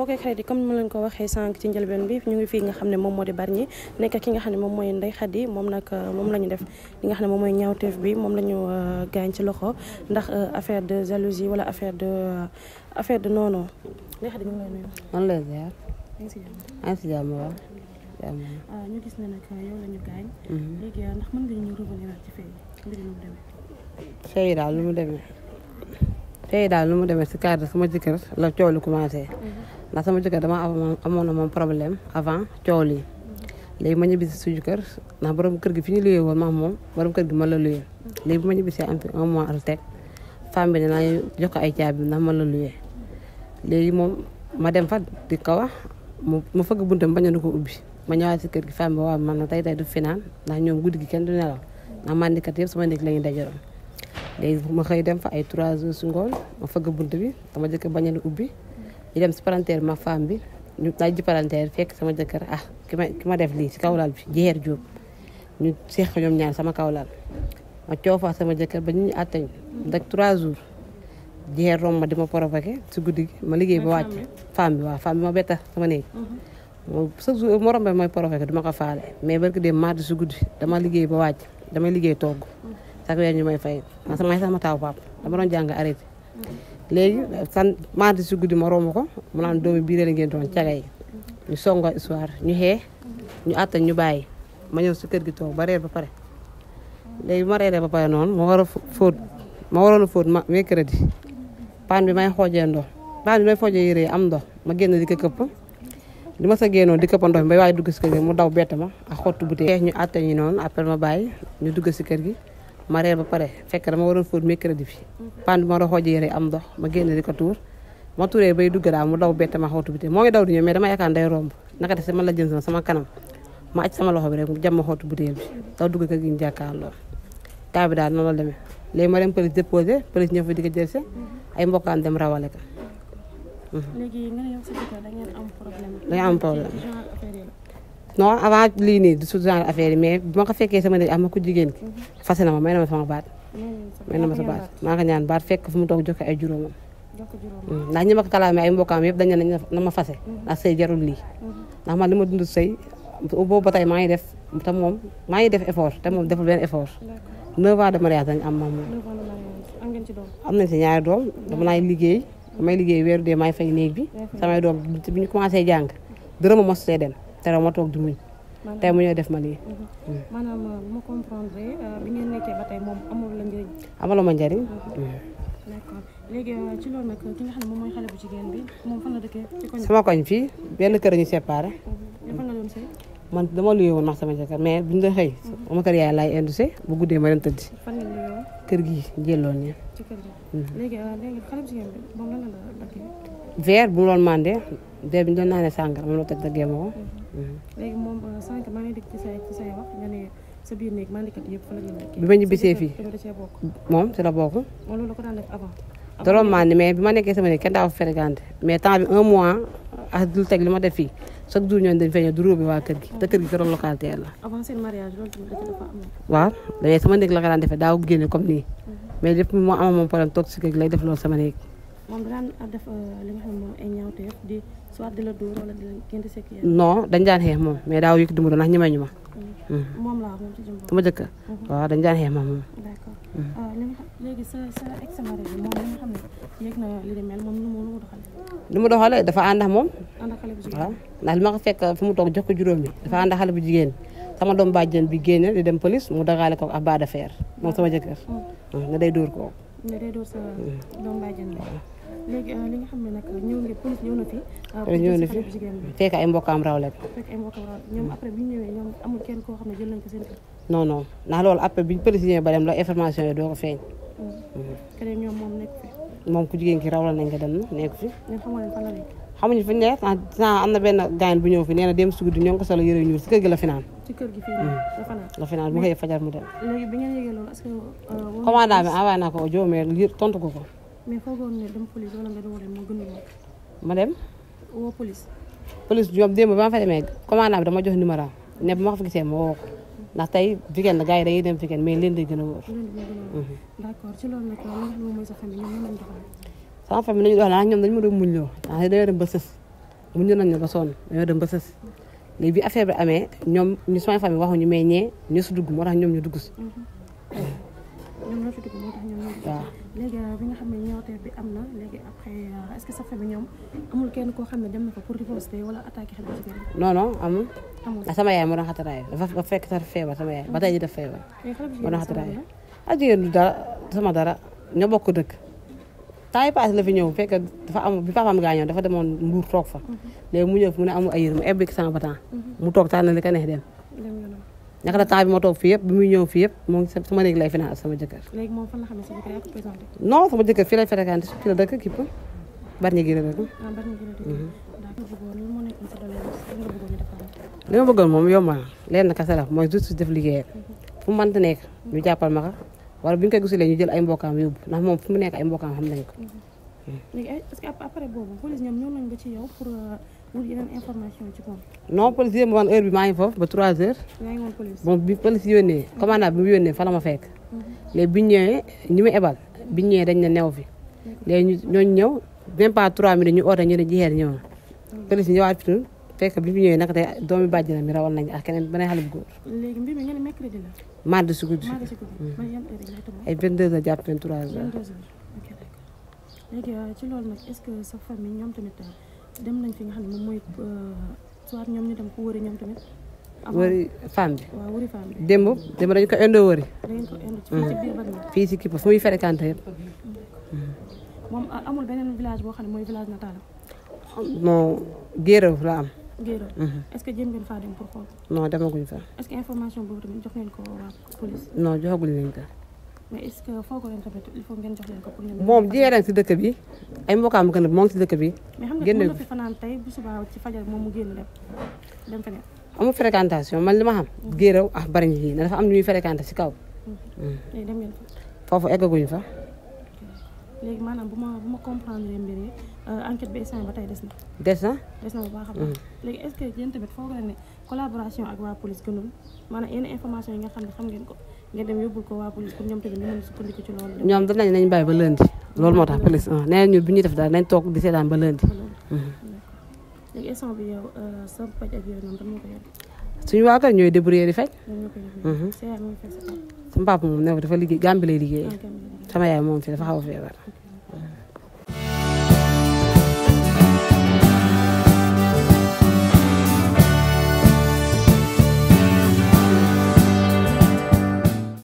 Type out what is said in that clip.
mbokk xarit yi comme ni ma leen ko waxee sànq ci njëlbeen bi ñu ngi fii nga xam ne moom moo di Bargny nekk ki nga xam ne moom mooy Ndeye Khady moom nag moom la ñu def li nga xam ne moom mooy ñaawteef bi moom la ñu gaañ ci loxo ndax affaire de jalousie wala affaire de non Ndeye Khady ñu ngi lay nuyu. man lay ziar. yaa ngi si jàmm. maa ngi si jàmm waaw. ñu gis ne nag yow la ñu gaañ. léegi ndax mën nga ñu revenir ci fee mbir mi nu mu demee. fee daal lu mu demee. tey daal lu mu demee si cadre sama jëkkër la coow li commencé ndax sama jëkkër dama amoon na moom problème avant coow lii léegi ma ñibbisi suñu kër ndax borom kër gi fi ñu luyee woon ma moom borom kër gi ma la luyee léegi bi ma ñibbisee am fi un mois al teg femme bi ne naa jox ko ay caabi ndax ma la luyee léegi moom ma dem fa di ko wax mu fëgg buntam bañ a ko ubbi ma ñëwaat si kër gi femme bi waaw man na tey du fi naan ndax ñoom guddi gi kenn du nelaw ndax mandikat yëpp sama néeg la ñuy dajaloon léegi ma xëy dem fa ay 3 heures su ngoon ma fëgg bunt bi sama jëkkër bañ a ubbi ñu dem si palanteer ma femme bi ñu daaj ji palanteer fekk sama jëkkër ki ma def lii si kawlal bi jeer jóob ñu seex ñoom ñaar sama kawlal ma coofa sama jëkkër ba ñu attañ dak 3 jours jeer rom ma di ma provoqué si guddi gi ma liggéey ba wàcc femme bi waaw femme bi ma betta sama néeg chaque jour ma rombee mooy provoqué du ma ko faale mais barki dem mardi si guddi dama liggéey ba wàcc damay liggéey togg chaque weer ñu may fay ma sama taw pap dama doon jàng arrêté léegi mardi si guddi ma romb ko mu naan doomi biiree la ngeen doon caga yi ñu songo histoire ñu xee ñu àttañ ñu bàyyi ma ñëw si kër gi toog ba reer ba pare léegi ma reeree ba pare noonu ma waroon a fóot mercredi paan bi may xoojee ndox paan bi may xoojee yére am ndox ma génn di ko këpp di ma sa génnoon di këpp ndox mi bay waaye dugg si kër gi mu daw bett ma ak xottu butee ñu àttañ ñu noonu après ma bàyyi ñu dugg si kër gi ma reer ba pare fekk dama waroon fóot mercredi bi pan bi ma doon xoojee yére am ndox ma génn di ko tuur ma tuuree bay dugg daal mu daw bett ma xottu butee moo ngi daw di ñëw mais dama yaakaar day romb naka def man la jëm sama kanam ma aj sama loxo bi rek mu jam ma xottu butee bi daw dugg kër gi ñu jàkkaarloo taa bi daal noonu la demee léegi ma dem police déposé police ñëw fa di ko jël si ay mbokkaan dem rawale ko. léegi nga ne yow sa jëkkër da ngeen am problème. da ngeen am problème non avant lii nii du genre affaire yi mais bu ma ko fekkee sama néeg am na ku jigéen ki fase na ma may na ma sama baat may na ma sa baat maa ko ñaan baat fekk fu mu toog jox ko ay juróomam ndax ñi ma ko kalaamee ay mbokkaam yëpp dañ ne na ma fase ndax sëy jarul lii ndax man li ma dund sëy boobu ba tey maa ngi def te moom maa ngi def effort te moom deful benn effort 9 ans de mariage dañ am moom am nañ si ñaari doom dama naay liggéey damay liggéey weeru dee maay fay néeg bi samay doom bi ñu commencé jàng dërëma mos see dem te ma toog di muñ tey mu ñëw def ma lii. maanaam bu ma comprendre bi ngeen nekkee ba tey moom amul la njëriñ. amaloo ma njëriñ. d'accord léegi ci loolu nag ki nga xam ne moom mooy xale bu jigéen bi moom fan la dëkkee ci koñ. sama koñ fii benn kër ñu séparé. yow fan nga doon sëy. man dama luyee woon ndax sama jëkkër mais buñu doon xëy sama kër yaay laay indusé bu guddee ma dem tëddi. fan nga luyee woon. kër gi jëloon ñi. ci kër gi. léegi xale bu jigéen bi moom lan la dëkkee. verre bu mu doon mandé verre bi ñu doon naanee sàngara moom la tëj dëggee ma ko. léegi moom sànq maa ngi dégg ci say wax nga ne sa biir néeg mandikat yëpp fa la ñu nekkee. bi ma ñibbisee fii moom si la bokk. moom loolu la ko daan def avant. da doon mandi mais bi ma nekkee sama néeg kenn daa fa fréquenté mais temps bi 1 mois ak dul teg li ma def fii chaque jour ñooñu dañ fay ñëw du róobi waa kër gi te kër gi këroon locataire la. avant seen mariage loolu tamit dafa am. waaw dañuy sama néeg la ko daan defee daaw génne comme nii mais lépp moo amoon moom problème toog si kër gi lay def loolu sama néeg. moom daan def li nga xam ne moom ay ñaawteef di soit di la dóor wala di la génn sekk non dañ daan xeex moom mais daaw yëkkati mu doon ndax ñemeñu ma. moom laa moom ci jëm sama jëkkër waaw dañ daan xeex ma moom. d'accord léegi sa ex-mari bi moom li nga xam ne yëg na li di mel moom nu mu doxalee. li mu doxalee dafa ànd ak moom. ànd ak xale bu jigéen waaw ndax li ma ko fekk fu mu toog jox ko juróomi dafa ànd ak xale bu jigéen sama doom bàjjen bi génne di dem police mu dagaale ko ak bas de fer moom sama jëkkër. nga day dóor ko. nga day dóor sa doom bàjjen bi. léegi li nga xam ne nag ñëw nga police ñëw na fi. ñëw na fi fekk ay mbokkaam rawle ko. fekk ay mbokkaam rawle ñoom après bi ñu ñëwee ñoom amul kenn koo xam ne jël nañ ko seen kër. non non ndax loolu après bi police ñëwee ba dem la information yi doo ko feeñ. keneen ñoom moom nekk fi. moom ku jigéen ki rawla nañ ko dem nekk fi. ñun xamoo leen fan la nekk. xamuñu fi ñu nekk am na benn gaañ bu ñëw fi nee na dem si guddi ñoo ngi ko solo yëre ñuul si kër gi la finaan. ci kër gi fii la fanaan. la finaan bu xëyee fajar mu dem. léegi bi ngeen yëgee loolu est-ce que. commandant bi envoyé naa ko audio mais tontu ko ko. mais foogoon ne dem police wala nga doon moo gënul woon. ma dem. woo police. police ñoom démb ba ma fa demee commandant bi dama jox numéro am ne bu ma ko fa gisee ma woo ko ndax tey weekend la gars yi dañuy dem weekend mais leen day gën a wóor. d'accord ci loolu nag li nga xam ne mooy sa famille ñoom ñoo leen doxalee. sama famille nañu dox naa ñoom dañu ma doon muñ loo ndax dañoo dem ba sës mu ñu nañ ba sonn dañoo dem ba sës léegi bi affaire bi amee ñoom ñu sama famille waxuñu mais ñee ñu si dugg moo tax ñoom ñu dugg si. ñoom ñoo fi dugg moo tax ñoom ñoo. waaw léegi bi nga xam ne ñaawteef bi am na léegi après est-ce que sa famille ñoom amul kenn koo xam ne dem na fa pour riposter wala attaquer xale bu jigéen bi. non non amul. amul sama yaay moo doon xataraayu dafa fekk sax feebar sama yaay ba tey ji def feebar. mais xale bu moo doon jigéen xataraayu ak jigéen du dara sama dara ñoo bokk dëkk. temps yi passé la fi ñëw fekk dafa am bi papaam gaañoon dafa demoon Mbuur toog fa. léegi mu ñëw fi mu ne amul ay yére mu ebbi sama batan mu toog tànn li ka neex dem. ñaka la temps bi ma toog fii yëpp bi muy ñëw fii yëpp moom sama néeg lay finance sama jëkkër. léegi moom fan la xam ne sa jëkkër yaa ko présenté. non sama jëkkër fii lay fréquenté fii la dëkk kii Bargny gi la dëkk. Bargny gi la dëkk. d'accord moo nekkoon sa doléance li nga bëggoon ñu defal. li ma bëggoon moom yomb na leen kese la mooy justice def liggéeyam fu mu mënta nekk ñu jàppal ma ko wala bu ñu koy gisulee ñu jël ay mbokkaam yóbbu ndax moom fu mu nekk ay mbokkaam xam nañ ko. léegi est-ce que après boobu police ñoom ñëw nañ ba ci yow pour wut yeneen information ci moom. non police yéen man heure bi maa ngi foofu ba 3 heures. yaa ngi woon police. bon bi police yónnee commandant bi mu yónnee fa la ma fekk. léegi bi ñu ñëwee ñi mu ebal bi ñu ñëwee dañ ne new fi. léegi ñooñu ñëw même pas 3 minutes ñu oote ñu ne jeexeer ñëw na. police yi ñëwaat fi fekk bi ñu ñëwee naka tey doomi bàjjenam mi rawal nañ ak keneen beneen xale bu góor. léegi mbir mi nga ne mercredi la. mardi si guddi. mardi si guddi. man yan heure exactement. ay 22 heures jàpp 23 heures. 22 heures ok d'accord léegi ci loolu nag est-ce que sa famille ñoom tamit dem nañ fi nga xam ne moom mooy soit ñoom ñu dem ko wëri ñoom tamit. wëri femme bi. waaw wëri femme bi. démb dañu ko indoo wëri. da ngeen ko indi fii ci biir Bargny. fii si kii fu muy fréquenté yëpp. moom amul beneen village boo xam ne mooy village natal. non Géeraw la am. Géeraw. est-ce que jéem ngeen faa dem pour xool. non demaguñ fa. est-ce que information boobu tamit jox ngeen ko waa police. non joxaguñ leen ko. mais est-ce que foogoo leen tamit il faut ngeen jox leen ko pour ñoom. moom jigéen si dëkk bi ay mbokkaam gën a moo ngi si dëkk bi. mais xam nga mën na fi fanaan tey bu subaa ci fajar moom mu génn dem feneen. amul fréquentation man li ma xam. Géeraw ak Bargny yi dafa am ñuy fréquenté si kaw. léegi dem ngeen fa. foofu eggaguñ fa. léegi maanaam bu ma comprendre mbir yi enquête bi instant ba tey des na. des na. des na bu baax a baax. léegi est-ce que yéen tamit foog na ne collaboration ak waa police gënul maanaam yenn information yi nga xam ne xam ngeen ko ngeen dem yóbbul ko waa police pour ñoom tamit ñu mën a sukkandiku ci loolu. ñoom danañ nañ bàyyi ba lundi. loolu moo tax police nee nañ ñu bi ñuy def daal nañ toog di seetaan ba lundi. léegi instant bi yow sa paj ak yooyu noonu tam moo ko yor. suñu waa kër ñooy débrouiller di faj. ñoo koy yor. sa yaay moo fay sa papa. sama papa moom ne dafa liggéey Gambie lay liggéey. sama yaay moom fi dafa xaw a feebar.